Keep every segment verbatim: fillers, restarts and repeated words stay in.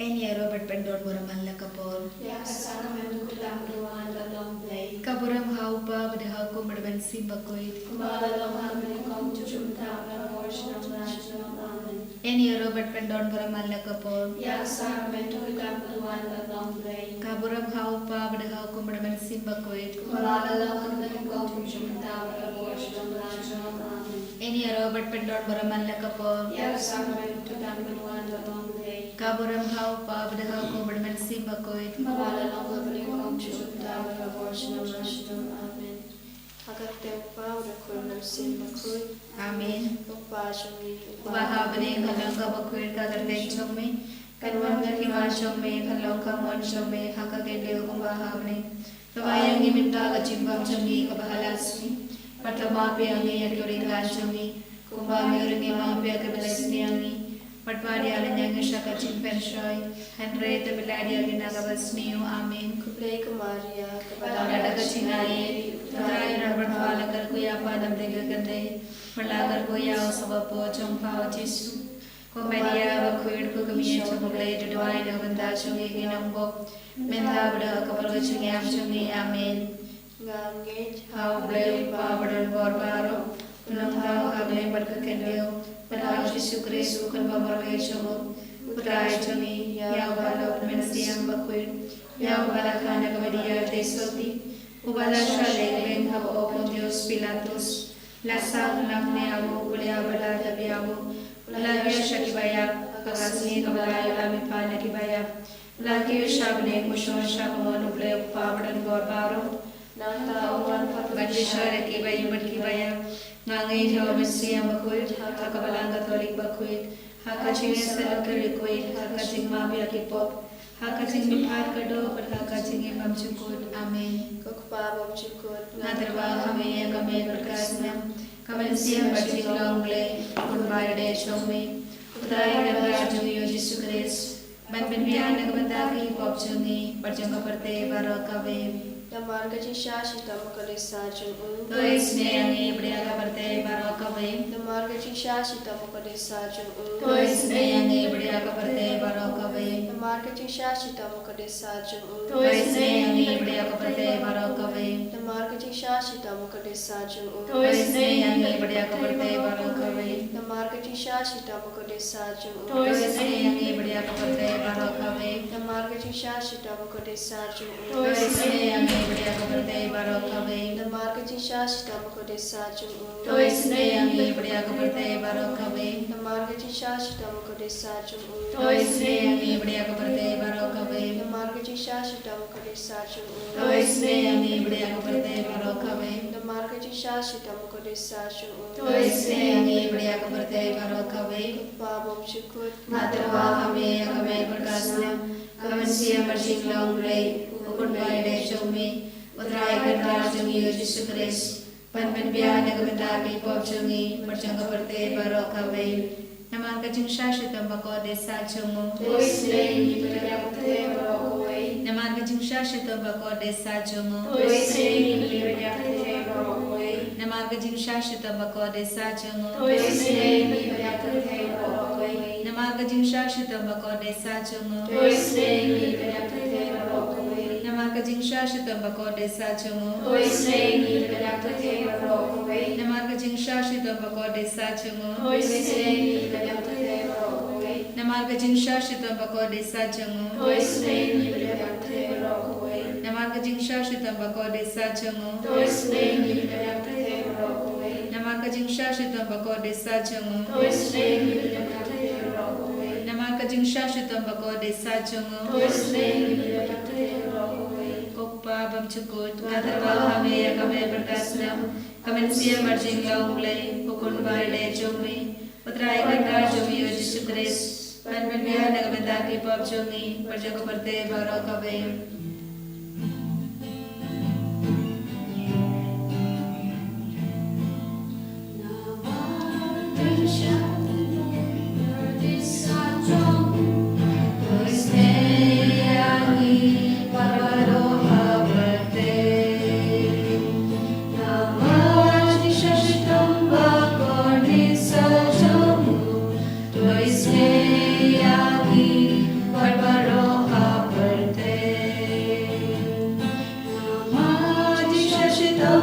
Ngi ïaroh bad pyndon burom man la ka por. Ïa ka sangeh mynta, ka dang bad wan, bad long Blei. Ka burom ha u Kpa, bad ha u Khun, bad ha u Mynsiem Bakhuid. Kumba la long ha ka bynta, kumjuh mynta, bad ha ka por junom la junom. Amen. Ngi ïaroh bad pyndon burom man la ka por. Ïa ka sangeh mynta, ka dang bad wan, bad long Blei. Ka burom ha u Kpa, bad ha u Khun, bad ha u Mynsiem Bakhuid. Kumba la long ha ka bynta, kumjuh mynta, bad ha ka por junom la junom. Amen. Ngi ïaroh bad pyndon burom man la ka por. Ïa ka sangeh mynta, ka dang bad wan, bad long Blei. Ka burom ha u Kpa, bad ha u Khun, bad ha u Mynsiem Bakhuid. Kumba la long ha ka bynta, kumjuh mynta, bad ha ka por junom la junom. Amen. Ha ka kyrteng u Kpa, bad u Khun, bad u Mynsiem Bakhuid. Amen. Ko Kpa jong ngi uba ha bneng, kan long ka bakhuid ka kyrteng jong me. Kan wan ka hima jong me, kan long ka mon jong me ha ka khyndew kumba ha bneng. Kaba ïa ngi mynta ka jingbam jong ngi kaba ha la ka sngi. Bad to map ïa ngi ïa ki riewkhlaw jong ngi, kumba ngi ruh ngi map ïa kiba la isynei ïa ngi. Bad wat ïa leit ïa ngi sha ka jingpynshoi, hynrei to pynlait ïa ngi na kaba sniew. Amen. Khublei ko Maria, kaba don da ka jingaiei, U Trai u don bad pha. La kyrkhu ïa pha na bneng ki khynnah, bad la kyrkhu ïa u sawapor jong pha u Jisu. Ko Maria bakhuid, ko kmie jong U Blei, to duwai na ka bynta jong ngi ki nongpop, mynta bad ha ka por ka jingïap jong ngi. Amen. Nga ngeit ha U Blei U Kpa badonbor baroh, U Nongthaw ha bneng bad ha ka khyndew, bad ha U Jisu Khrist U Khun bamar jong u, U Trai jong ngi, ïa uba la pynmynsiam bakhuid, ïa uba la kha na ka madia theisotti, uba la shah leh beiñ ha ka hok u Pontius Pilatus, la sah u nang ne amo, u la ïa ba la tap ïa u, u la kiew sha kiba ïap, ha ka sngi kaba lai u la mihpat na kiba ïap, u la kiew sha bneng, u shong sha kamon U Blei U Kpa badonbor baroh. Nangta un wan pat ban bishar ïa kiba im bad kiba ïap. Nga ngeit ha ka mynsiem bakhuid, ha ka balang Katholik bakhuid, ha ka jingïasyllok ki riewkhuid, ha ka jingmap ïa ki pop, ha ka jingmihpat ka doh, bad ha ka jingim bymjukut. Amen. Ko Kpa bymjukut, nga tyrwa ha me ïa ka met bad ka snam, ka mynsiem bad jinglong Blei, U Khun ba ïadei jong me, U Trai kynrad jong ngi U Jisu Khrist, ban pynbiang na ka bynta ki pop jong ngi bad jong ka pyrthei baroh kawei. Namar ka jingshah shitom bakordit sah jong u, to isynei ïa ngi bad ïa ka pyrthei baroh kawei. Namar ka jingshah shitom bakordit sah jong u, to isynei ïa ngi bad ïa ka pyrthei baroh kawei. Namar ka jingshah shitom bakordit sah jong u, to isynei ïa ngi bad ïa ka pyrthei baroh kawei. Namar ka jingshah shitom bakordit sah jong u, to isynei ïa ngi bad ïa ka pyrthei baroh kawei. Namar ka jingshah shitom bakordit sah jong u, to isynei ïa ngi bad ïa ka pyrthei baroh kawei. Namar ka jingshah shitom bakordit sah jong u, to isynei ïa ngi bad ïa ka pyrthei baroh kawei. Namar ka jingshah shitom bakordit sah jong u, to isynei ïa ngi bad ïa ka pyrthei baroh kawei. Namar ka jingshah shitom bakordit sah jong u, to isynei ïa ngi bad ïa ka pyrthei baroh kawei. Namar ka jingshah shitom bakordit sah jong u, to isynei ïa ngi bad ïa ka pyrthei baroh kawei. Namar ka jingshah shitom bakordit sah jong u, to isynei ïa ngi bad ïa ka pyrthei baroh kawei. Ko Kpa bymjukut, nga tyrwa ha me ïa ka met bad ka snam, ka mynsiem bad jinglong Blei, U Khun ba ïadei jong me, U Trai kynrad jong ngi U Jisu Khrist, ban pynbiang na ka bynta ki pop jong ngi bad jong ka pyrthei baroh kawei. Namar ka jingshah shitom bakordit sah jong u, to isynei ïa ngi bad ïa ka pyrthei baroh kawei. Namar ka jingshah shitom bakordit sah jong u, to isynei ïa ngi bad ïa ka pyrthei baroh kawei. Namar ka jingshah shitom bakordit sah jong u, to isynei ïa ngi bad ïa ka pyrthei baroh kawei. Namar ka jingshah shitom bakordit sah jong u, to isynei ïa ngi bad ïa ka pyrthei baroh kawei. Namar ka jingshah shitom bakordit sah jong u, to isynei ïa ngi bad ïa ka pyrthei baroh kawei. Namar ka jingshah shitom bakordit sah jong u, to isynei ïa ngi bad ïa ka pyrthei baroh kawei. Namar ka jingshah shitom bakordit sah jong u, to isynei ïa ngi bad ïa ka pyrthei baroh kawei. Namar ka jingshah shitom bakordit sah jong u, to isynei ïa ngi bad ïa ka pyrthei baroh kawei. Namar ka jingshah shitom bakordit sah jong u, to isynei ïa ngi bad ïa ka pyrthei baroh kawei. Namar ka jingshah shitom bakordit sah jong u, to isynei ïa ngi bad ïa ka pyrthei baroh kawei. Ko Kpa bymjukut, nga tyrwa ha me ïa ka met bad ka snam, ka mynsiem bad jinglong Blei, U Khun ba ïadei jong me, U Trai kynrad jong ngi U Jisu Khrist, ban pynbiang na ka bynta ki pop jong ngi bad jong ka pyrthei baroh kawei.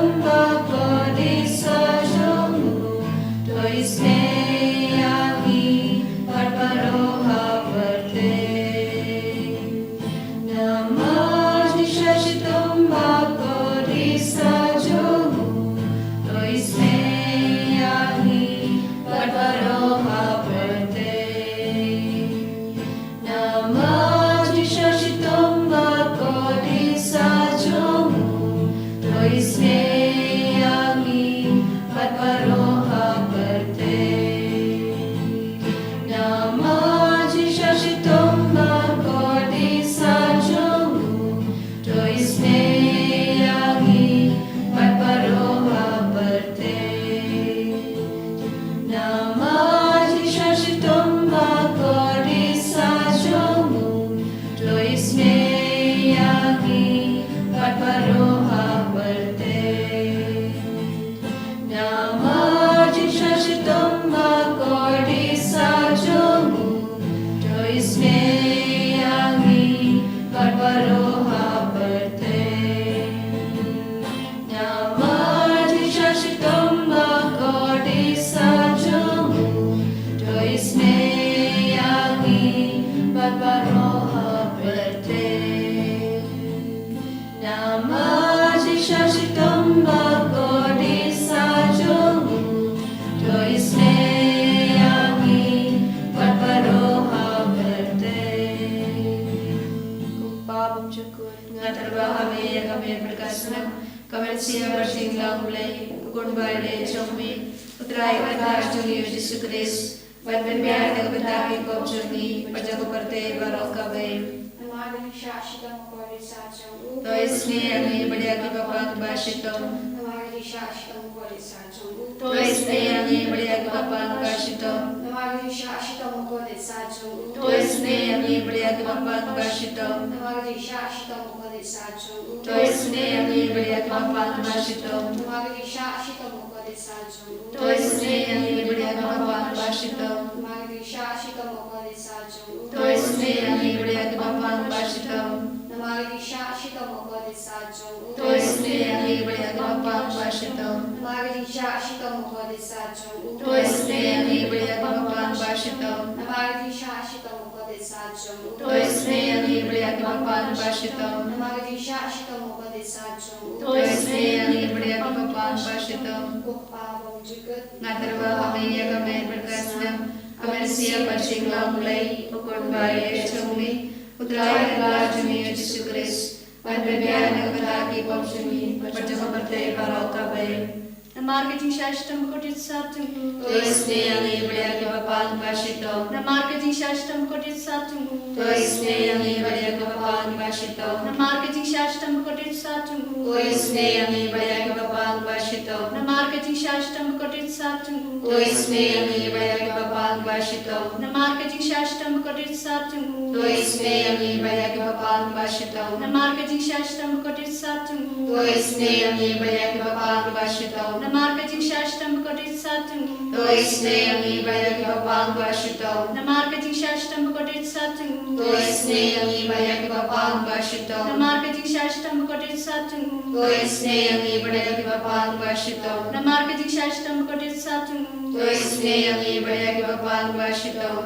Ba kordit sa jong u, to isynei ïa ngi bad baroh ha pyrthei. Namar jingshisha shitom ba kordit sa jong u, to isynei ïa ngi bad baroh ha pyrthei. Namar jingshisha shitom ba kordit sa jong u, to isynei ïa ngi bad baroh ha pyrthei. Namar jingshisha shitom ba kordit sa jong u, to isynei ïa ngi bad baroh ha pyrthei. Namar jingshisha shitom ba kordit sa jong u, to isynei ïa ngi bad baroh ha pyrthei. Namar jingshisha shitom ba kordit sa jong u, to isynei ïa ngi bad baroh ha pyrthei. Namar jingshisha shitom ba kordit sa jong u, to isynei ïa ngi bad baroh ha pyrthei. Namar jingshisha shitom ba kordit sa jong u, to isynei ïa ngi bad baroh ha pyrthei. Ko Kpa bymjukut, nga tyrwa ha me ïa ka me bad ka snam, ka mynsiem bapher jong U Blei, U Khun ba ïeit jong me, U Trai Kynrad jong ngi U Jisu Khrist, ban pynbiang na ka bynta ki pop jong ngi bad jong ka pyrthei baroh kawei. Namar ka jingshisha shitom ba kordit sa jong u, to isynei ïa ngi bad ïa kiba pan ba shitom. Namar ka jingshisha shitom ba kordit sa jong u, to isynei ïa ngi bad ïa kiba pan ba shitom. Namar ka jingshisha shitom ba kordit sa jong u, to isynei ïa ngi bad ïa kiba pan ba shitom. Namar ka jingshisha shitom ba kordit sa jong u, to isynei ïa ngi bad ïa kiba pan ba shitom. Namar ka jingshisha shitom ba kordit sa jong u, to isynei ïa ngi bad ïa kiba pan ba shitom. Namar ka jingshisha shitom ba kordit sa jong u, to isynei ïa ngi bad ïa kiba pan ba shitom. Namar ka jingshisha shitom ba kordit sa jong u, to isynei ïa ngi bad ïa kiba pan ba shitom. Namar ka jingshisha shitom ba kordit sa jong u, to isynei ïa ngi bad ïa kiba pan ba shitom. Namar ka jingshisha shitom ba kordit sa jong u, to isynei ïa ngi bad ïa kiba pan ba shitom. Namar ka jingshisha shitom ba kordit sa jong u, to isynei ïa ngi bad ïa kiba pan ba shitom. Ko Kpa bymjukut, nga tyrwa ha me ïa ka me bad ka snam, ka mynsiem bapher jong U Blei, U Khun ba ïeit jong me, U Trai Kynrad jong ngi U Jisu Khrist, ban pynbiang na ka bynta ki pop jong ngi bad jong ka pyrthei baroh kawei. Namar ka jingshisha shitom ba kordit sa jong u, to isynei ïa ngi bad ïa kiba pan ba shitom. Namar ka jingshisha shitom ba kordit sa jong u, to isynei ïa ngi bad ïa kiba pan ba shitom. Namar ka jingshisha shitom ba kordit sa jong u, to isynei ïa ngi bad ïa kiba pan ba shitom. Namar ka jingshisha shitom ba kordit sa jong u, to isynei ïa ngi bad ïa kiba pan ba shitom. Namar ka jingshisha shitom ba kordit sa jong u, to isynei ïa ngi bad ïa kiba pan ba shitom. Namar ka jingshisha shitom ba kordit sa jong u, to isynei ïa ngi bad ïa kiba pan ba shitom. Namar ka jingshisha shitom ba kordit sa jong u, to isynei ïa ngi bad ïa kiba pan ba shitom. Namar ka jingshisha shitom ba kordit sa jong u, to isynei ïa ngi bad ïa kiba pan ba shitom. Namar ka jingshisha shitom ba kordit sa jong u, to isynei ïa ngi bad ïa kiba pan ba shitom. Namar ka jingshisha shitom ba kordit sa jong u, to isynei ïa ngi bad ïa kiba pan ba shitom.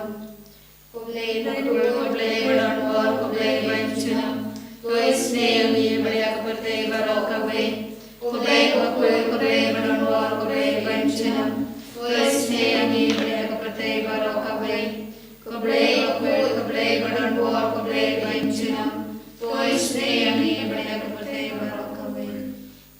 Ko Blei bakhuid, ko Blei badonbor, ko Blei bajnam, to isynei ïa ngi bad ïa ka pyrthei baroh kawei. Ko Blei bakhuid, ko Blei badonbor, ko Blei bajnam, to isynei ïa ngi bad ïa ka pyrthei baroh kawei. Ko Blei bakhuid, ko Blei badonbor, ko Blei bajnam, to isynei ïa ngi bad ïa ka pyrthei baroh kawei.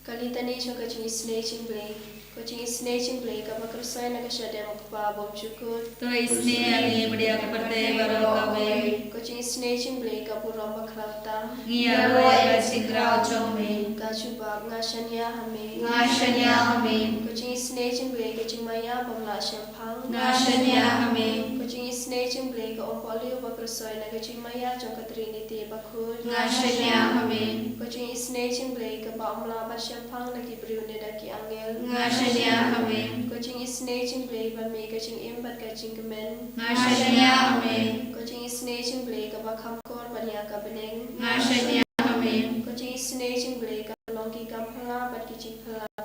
Ka Litani jong ka jingisynei jong U Blei. Ka jingisynei jong U Blei kaba kyrshoi na ka shadem U Kpa bymjukut, to isynei ïa ngi bad ïa ka pyrthei baroh kawei. Ka jingisynei jong U Blei ka burom bakhlawta. Ngi ïaroh ïa ka jingkhraw jong me. Ka jubab. Nga shaniah ha me. Nga shaniah ha me. Ka jingisynei jong U Blei ka jingmaïa bym lah shemphang. Nga shaniah ha me. Ka jingisynei jong U Blei ka umpohliew ba kyrshoi na ka jingmaïa jong ka Trinity bakhuid. Nga shaniah ha me. Ka jingisynei jong U Blei kaba ym lah ban shemphang na ki briew ne da ki angel. Nga shaniah ha me. Ka jingisynei jong U Blei ba mih ka jingim bad ka jingkmen. Nga shaniah ha me. Ka jingisynei jong U Blei kaba kham kor ban ïa ka bneng. Nga shaniah ha me. Ka jingisynei jong U Blei ka long ki kam phylla bad ki jingphylla.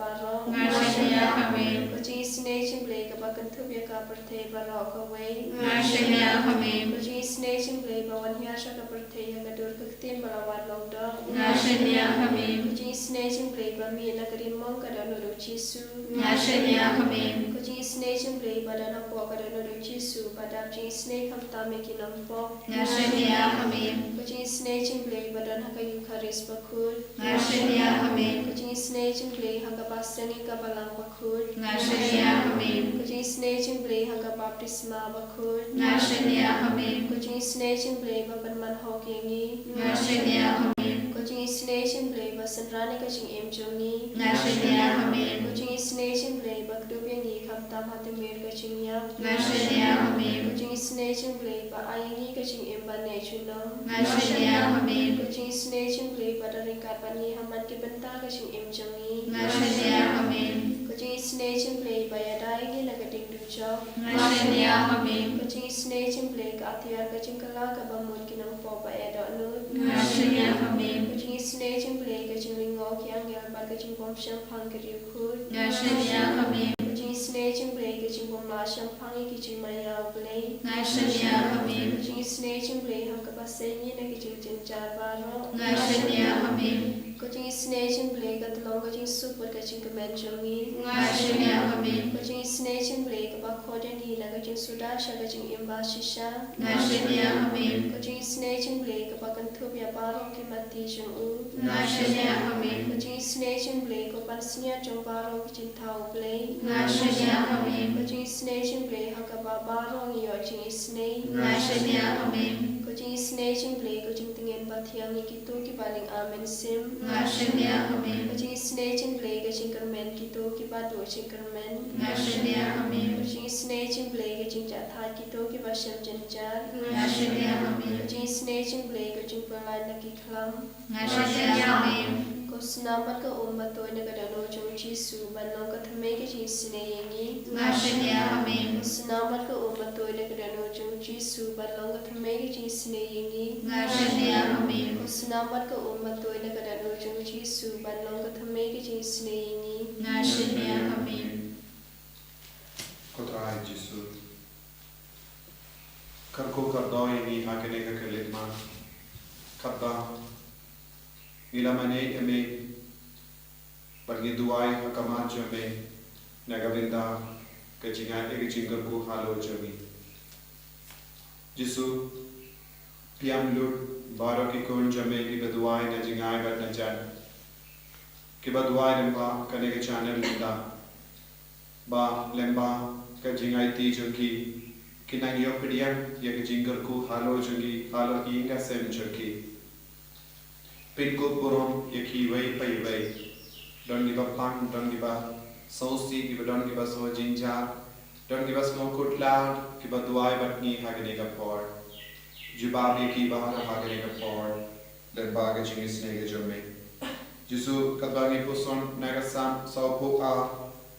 ka pyrthei baroh kawei. Nga shaniah ha me. Ko jingisynei jong U Blei ba wan hiar sha ka pyrthei ha ka dur ka ktien ba la wad long doh. Nga shaniah ha me. Ko jingisynei jong U Blei ba mih na ka diengphna ka dohnud U Jisu. Nga shaniah ha me. Ko jingisynei jong U Blei ba don hapoh ka dohnud U Jisu, ba dap jingisynei khamtam ïa ki nongpop. Nga shaniah ha me. Ko jingisynei jong U Blei ba don ha ka Eukharist bakhuid. Nga shaniah ha me. Ko jingisynei jong U Blei ha ka Baseng ïa ka Balang bakhuid. Nga shaniah ha me. Ko jingisynei jong U Blei ha ka Baptisma bakhuid. Nga shaniah ha me. Ko jingisynei jong U Blei ba pynman hok ïa ngi. Nga shaniah ha me. Ko jingisynei jong U Blei ba synran ïa ka jingim jong ngi. Nga shaniah ha me. Ko jingisynei jong U Blei ba kdup ïa ngi khamtam ha tmier ka jingïap. Nga shaniah ha me. Ko jingisynei jong U Blei ba ai ïa ngi ka jingim ban neh junom. Nga shaniah ha me. Ko jingisynei jong U Blei ba don ryngkat bad ngi ha man ki bynta ka jingim jong ngi. Nga shaniah ha me. Ko jingisynei jong U Blei ba ïada ïa ngi na ka diengdu jong. Nga shaniah ha me. Ko jingisynei jong U Blei ka atiar ka jingkylla kaba mut ki nongpop ba eh dohnud. Nga shaniah ha me. Ko jingisynei jong U Blei ka jinglyngngoh ki angel bad ka jingbym shemphang ki riewkhuid. Nga shaniah ha me. Ko jingisynei jong U Blei ka jingbym lah shemphang ïa ki jingmaïa U Blei. Nga shaniah ha me. Ko jingisynei jong U Blei ha kaba sei ngi na ki jingjynjar baroh. Nga shaniah ha me. Ko jingisynei jong U Blei ka tyllong ka jingsuk bad ka jingkmen jong ngi. Nga shaniah ha me. Ko jingisynei jong U Blei kaba khot ïa ngi na ka jingsuda sha ka jingim ba shisha. Nga shaniah ha me. Ko jingisynei jong U Blei kaba kynthup ïa baroh ki matti jong u. Nga shaniah ha me. Ko jingisynei jong U Blei ko pansngiat jong baroh ki jingthaw U Blei. Nga shaniah ha me. Ko jingisynei jong U Blei ha kaba baroh ngi ïoh jingisynei. Nga shaniah ha me. Ko jingisynei jong U Blei ko jingtngen ba thiang ïa kito kiba lyngba mynsiem. Nga shaniah ha me. Ko jingisynei jong U Blei ka jingkyrmen kito kiba duh jingkyrmen. Nga shaniah ha me. Ko jingisynei jong U Blei ka jingjahthait kito kiba shem jynjar. Nga shaniah ha me. Ko jingisynei jong U Blei ka jingpyllait na ki khlam. Nga shaniah ha me. Ko snam bad ka um ba tuid na ka dohnud jong U Jisu ban long ka thymmei ka jingisynei ïa ngi. Nga shaniah ha me. Ko snam bad ka um ba tuid na ka dohnud jong U Jisu ban long ka thymmei ka jingisynei ïa ngi. Nga shaniah ha me. Ko snam bad ka um ba tuid na ka dohnud jong U Jisu ban long ka thymmei ka jingisynei ïa ngi. Nga shaniah ha me. Ko Trai Jisu, kyrkhu kyrdoh ïa ngi ha kane ka khyllipmat, katba ngi la mane ïa me bad ngi duwai ha khmat jong me na ka bynta ka jingai ïa ka jingkyrkhu halor jong ngi. Jisu, pdiang lut baroh ki khun jong me kiba duwai na jingai bad na jan, kiba duwai lyngba kane ka channel lyngba, ba lyngba ka jingaiti jong ki, kin nang ïoh pdiang ïa ka jingkyrkhu halor jong ki, halor ïing ka sem jong ki. Pynkup burom ïa kiwei pa iwei. Don kiba pang, don kiba sngewsih, kiba don kiba sngew jynjar, don kiba sngew khuslai, kiba duwai bad ngi ha kane ka por. Jubab ïa ki baroh ha kane ka por lyngba ka jingisynei ka jong me. Jisu, katba ngi puson na ka Salm sawphew ar,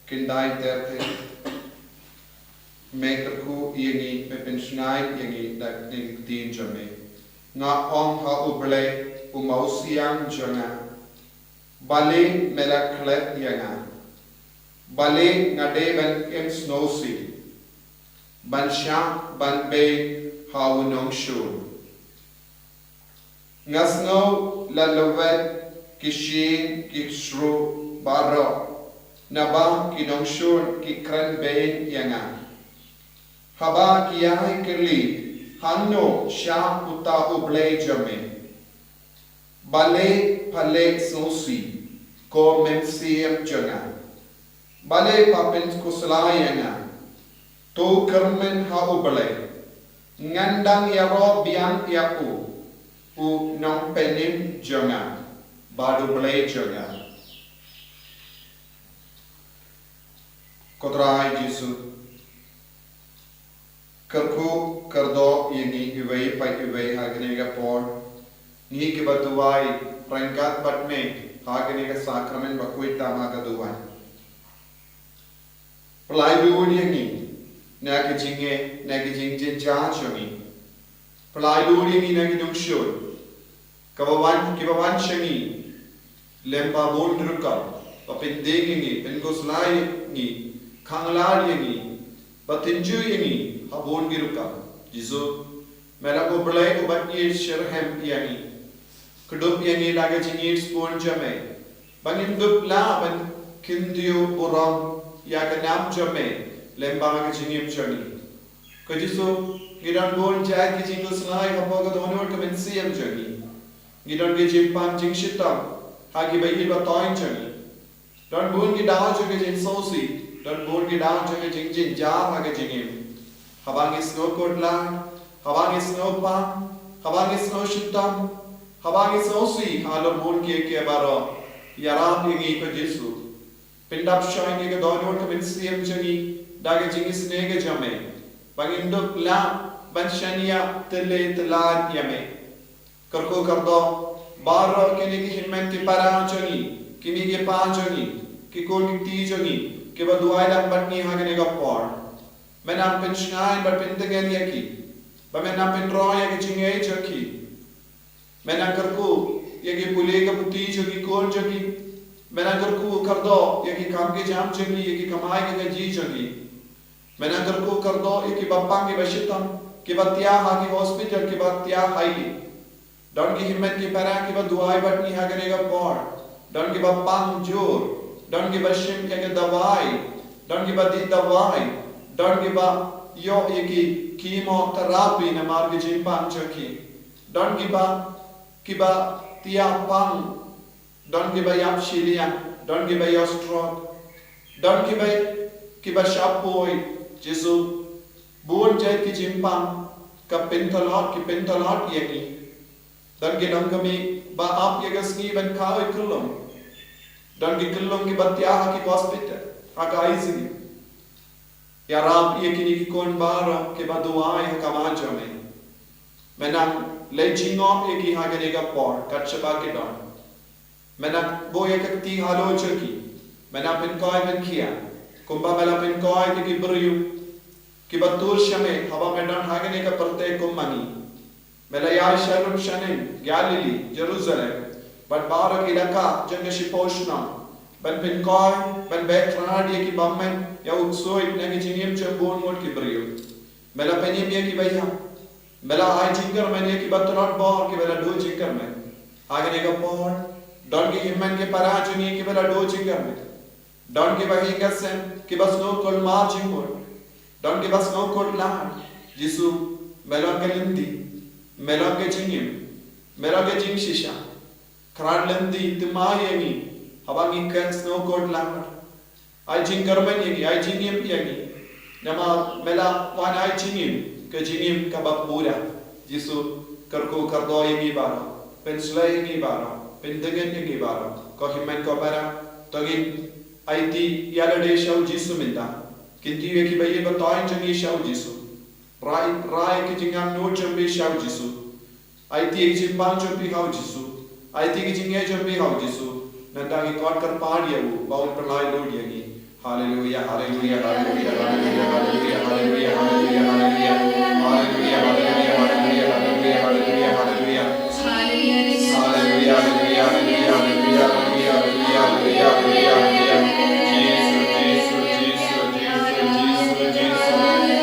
khyndai ter ter. Me kyrkhu ïa ngi, me pynshngaiñ ïa ngi da ka ktien jong me. Nga ong ha U Blei, U Mawsiang jong nga, balei me la klet ïa nga? Balei nga dei ban im sngewsih, ban shah, ban beiñ ha u nongshun? Nga sngew la lwet ki shyieng ki shru baroh, naba ki nongshun ki kren beiñ ïa nga. Haba ki ïai kylli, hangno shah uta U Blei jong me? Balei pha leh sngewsih, ko Mynsiem jong nga? Balei pha pynkhuslai ïa nga? To kyrmen ha U Blei. Ngan dang ïaroh biang ïa u, u Nongpynim jong nga bad U Blei jong nga. Ko Trai Jisu, kyrkhu kyrdoh ïa ngi iwei pa iwei ha kane ka por. Ngi kiba duwai ryngkat bad me ha kane ka sakramen bakhuid tam ha ka duwan. Pynlait lut ïa ngi na ka jingeh, na ka jingjynjar jong ngi. Pynlait lut ïa ngi na ki nongshun kaba wan, kiba wan sha ngi lem ba bun rukom, ba pyndieng ïa ngi, pynkhuslai ïa ngi, khanglad ïa ngi, ba tynjuh ïa ngi ha bun ki rukom. Jisu, me long U Blei uba ïeit shitrhem ïa ngi. Kdup ïa ngi da ka jingïeit sbun jong me, ba ngin dup lah ban kyntiew burom ïa ka nam jong me lyngba ka jingim jong ngi. Ko Jisu, ngi don bun jait ki jingkhuslai hapoh ka dohnud ka mynsiem jong ngi. Ngi don ki jingpang jingshitom ha kiba ïeit ba toiñ jong ngi. Don bun ki daw jong ka jingsngewsih, don bun ki daw jong ka jingjynjar ha ka jingim. Haba ngi sngewkhuslai, haba ngi sngewpang, haba ngi sngewshitom, haba ngi sngewsih halor bun kiei kiei baroh, ïarap ïa ngi ko Jisu. Pyndap shai ïa ka dohnud ka mynsiem jong ngi da ka jingisynei ka jong me, ba ngin dup lah ban shaniah tylli tylliat ïa me. Kyrkhu kyrdoh baroh kine ki hynmen ki para jong ngi, ki mei ki pa jong ngi, ki khun ki kti jong ngi, kiba duwai lang bad ngi ha kane ka por. Me nang pynshngaiñ bad pyntngen ïa ki, ba me nang pynroi ïa ki jingngeit jong ki. Me nang kyrkhu ïa ki pule ka puthi jong ki khun jong ki. Me nang kyrkhu kyrdoh ïa ki kam ki jam jong ki, ïa ki kamai ka kajih jong ki. Me nang kyrkhu kyrdoh ïa kiba pang kiba shitom, kiba thiah ha ki hospital, kiba thiah ha ïing. Don ki hynmen ki para kiba duwai bad ngi ha kane ka por. Don kiba pang jur, don kiba shim ïa ka dawai, don kiba dih dawai, don kiba ïoh ïa ki chemotherapy namar ki jingpang jong ki. Don kiba, kiba thiah pang, don kiba ïap shiliang, don kiba ïoh stroke, don kiba, kiba shah poi. Jisu, bun jait ki jingpang ka pyntlot, ki pyntlot ïa ngi. Don ki nongkmie ba ap ïa ka sngi ban khaw ïa ka kyllum. Don ki kyllum kiba thiah ha ki hospital, ha ka I C U. Ïarap ïa kine ki khun baroh kiba duwai ha ka ba jong me. Me nang leit jngoh ïa ki ha kane ka por kat shaba ki don. Me nang buh ïa ka kti halor jong ki. Me nang pynkhiah, pynkhiah kumba me la pynkhiah ïa ki briew kiba tur sha me haba me don ha kane ka pyrthei kum ma ngi. Me la ïaid sharum shaneng, Galilee, Jerusalem, bad baroh ki laka jong ka shiphew shnong, ban pynkhiah, ban beh thrang ïa ki bymmen, ïa u ksuid na ki jingim jong bun ngut ki briew. Me la pynim ïa kiba ïap. Me la ai jingkyrmen ïa kiba tlot bor, kiba la duh jingkyrmen. Ha kane ka por, don ki hynmen ki para jong ngi kiba la duh jingkyrmen. Don kiba hikai seng, kiba sngew kulmar jingmut. Don kiba sngew kut lad. Jisu, me long ka lynti, me long ka jingim, me long ka jingshisha. Kren lynti, thymmai ïa ngi haba ngi kren sngew kut lad. Ai jingkyrmen ïa ngi, ai jingim ïa ngi. Namar me la wan ai jingim, ka jingim kaba pura. Jisu, kyrkhu kyrdoh ïa ngi baroh, pynshlei ïa ngi baroh, pyndngen ïa ngi baroh. Ko hynmen ko para, to ngin aiti ïa lade sha u Jisu mynta. Kyntiew ïa kiba ïeit ba toiñ jong ngi sha u Jisu. Rai, rai ki jingangnud jong phi sha u Jisu. Aiti ki jingpang jong phi ha u Jisu. Aiti ki jingngeit jong phi ha u Jisu. Nangta ngin kot kyrpad ïa u ba un pynlait lut ïa ngi. Haleluia, haleluia, haleluia, haleluia, haleluia, haleluia, haleluia, haleluia. Haleluia, haleluia, haleluia, haleluia, haleluia, haleluia. Haleluia, haleluia, haleluia, haleluia, haleluia, haleluia, haleluia. Jisu, Jisu, Jisu, Jisu, Jisu.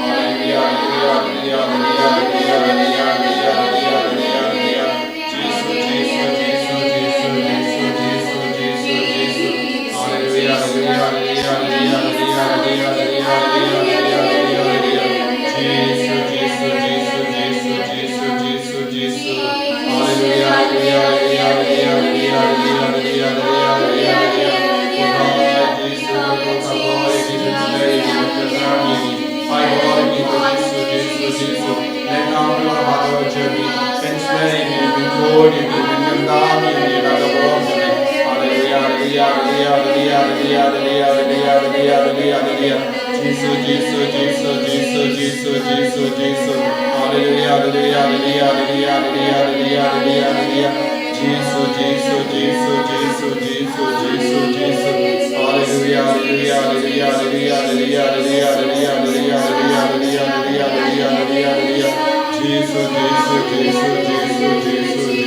Haleluia, haleluia, haleluia, haleluia, haleluia, haleluia, haleluia, haleluia. Jisu, Jisu, Jisu, Jisu, Jisu, Jisu, Jisu. Haleluia, haleluia, haleluia, haleluia, haleluia, haleluia, haleluia, haleluia. Jisu, Jisu, Jisu, Jisu, Jisu, Jisu, Jisu. Haleluia, haleluia, haleluia, haleluia, haleluia, haleluia, haleluia. Jisu, Jisu, Jisu, Jisu. Ai bor ïa ngi ko Jisu, Jisu, Jisu. Leh nam ïa ka halor jong ngi. Pynshlei ïa ngi, pynkhuid ïa ngi, pynkhamtam ïa ngi da ka bor jong ngi. Haleluia, haleluia, haleluia. Jisu, Jisu, Jisu, Jisu, Jisu, Jisu, Jisu. Haleluia, haleluia, haleluia, haleluia, haleluia, haleluia, haleluia. Jisu, Jisu, Jisu, Jisu, Jisu, Jisu, Jisu. Haleluia, haleluia, haleluia, haleluia, haleluia, haleluia, haleluia. Jisu, Jisu, Jisu, Jisu, Jisu,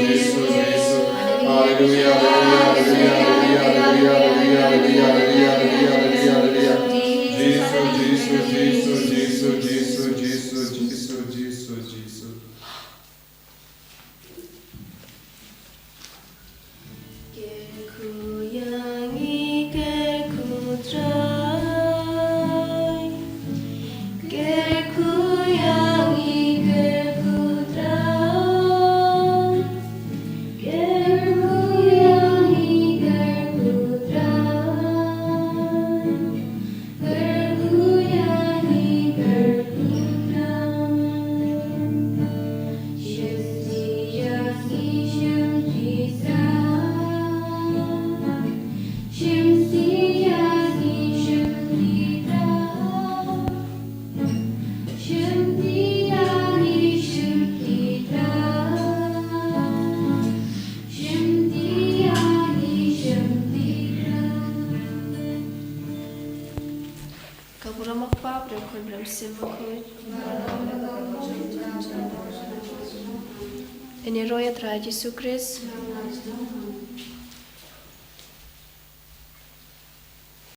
Jisu, Jisu. Haleluia, haleluia, haleluia, haleluia, haleluia. Jisu, Jisu, Jisu. Burom ma u Kpa, burom u Khun, burom u Mynsiem Bakhuid. Yn ïaroh ïa u Trai Jisu Khrist.